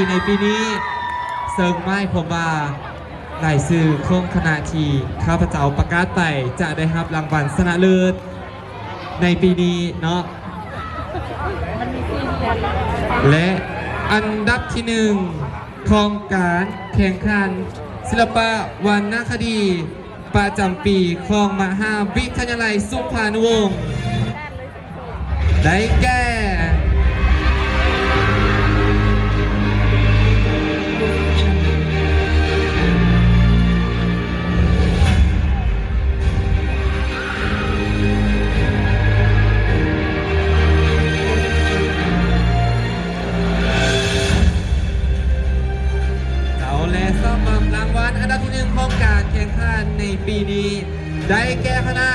ໃນປີນີ້ ເຊິ່ງໝາຍຄວາມວ່າ ລາຍຊື່ຂອງຄະນະທີ່ຂ້າພະເຈົ້າປະກາດໄປ ຈະໄດ້ຮັບລາງວັນຊະນະເລີດໃນປີນີ້ເນາະ ແລະ ອັນດັບທີໜຶ່ງຂອງການແຂ່ງຂັນສິລະປະວັນນະຄະດີ ປະຈຳປີຂອງມະຫາວິທະຍາໄລສຸພານຸວົງ ໄດ້ແກ່ ເຈົ້າ ແລະ ສຳລັບລາງວັນອັນດັບທີໜຶ່ງຂອງການແຂ່ງຂັນໃນປີນີ້ ໄດ້ແກ່ຄະນະ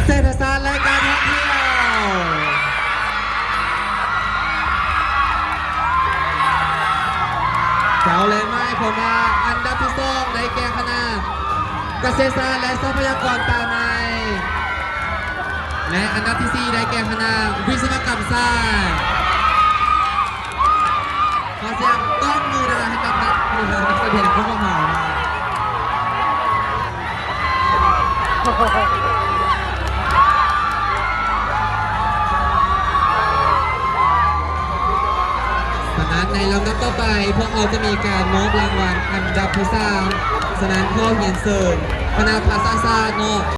ເສດຖະສາດ ແລະ ການທ່ອງທ່ຽວ. ເຈົ້າ ແລະ ໝາຍຄວາມວ່າອັນດັບທີສອງໄດ້ແກ່ຄະນະກະເສດສາດ ແລະ ຊັບພະຍາກອນປ່າໄມ້ ແລະ ອັນດັບທີສີ່ໄດ້ແກ່ຄະນະວິສະວະກຳສາດ. ຂໍສຽງຕົບມືດັງໃຫ້ກັບນັກ ນັກສະແດງຂອງພວກເຮົາ. ສະນັ້ນໃນລຳດັບຕໍ່ໄປ ພວກເຮົາຈະມີການມອບລາງວັນອັນດັບທີສາມ. ສະນັ້ນຂໍຮຽນເຊີນຄະນະພາສາສາດເນາະ